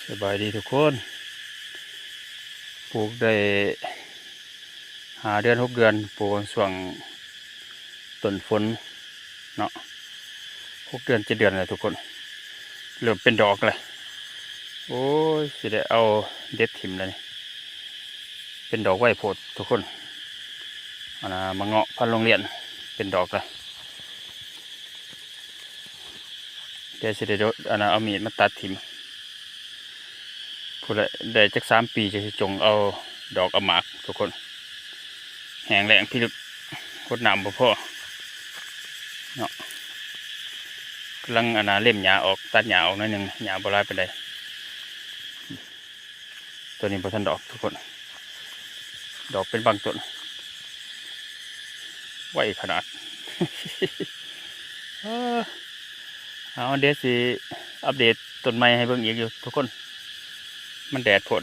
ສະບາຍດີທຸກຄົນ. ປູກໄດ້ຫ້າເດືອນ ຫົກເດືອນ ປູກຊ່ວງຕົ້ນຝົນເນາະ ຫົກເດືອນ ເຈັດເດືອນແລ້ວທຸກຄົນ ເລີ່ມເປັນດອກແລ້ວ. ໂອ້ຍ ຊິໄດ້ເອົາເດັດຖິ້ມແລ້ວນີ້ ເປັນດອກໄວໂພດທຸກຄົນ. ອັນນ່າ ມະເງາະພັນໂຮງຮຽນເປັນດອກແລ້ວ. ດຽວຊິໄດ້ໂດດ ອັນນ່າ ເອົາມີດມາຕັດຖິ້ມ. ຜູ້ໃດໄດ້ຈັກສາມປີ ຈະຊິຈົ່ງເອົາດອກເອົາໝາກທຸກຄົນ. ແຫ້ງແລ້ງພິລຶກ ຫົດນ້ຳບໍ່ພໍເນາະ. ກຳລັງ ອັນນ່າ ເລັມຫຍ້າອອກ ຕັດຫຍ້າອອກໜ້ອຍໜຶ່ງ ຫຍ້າບໍ່ຫຼາຍປານໃດ. ຕົວນີ້ບໍ່ທັນດອກທຸກຄົນ ດອກເປັນບາງຕົ້ນ ໄວຂະໜາດ. ເອີ ເອົາ ດຽວຊິອັບເດດຕົ້ນໃໝ່ໃຫ້ເບິ່ງອີກຢູ່ທຸກຄົນ ມັນແດດໂພດ.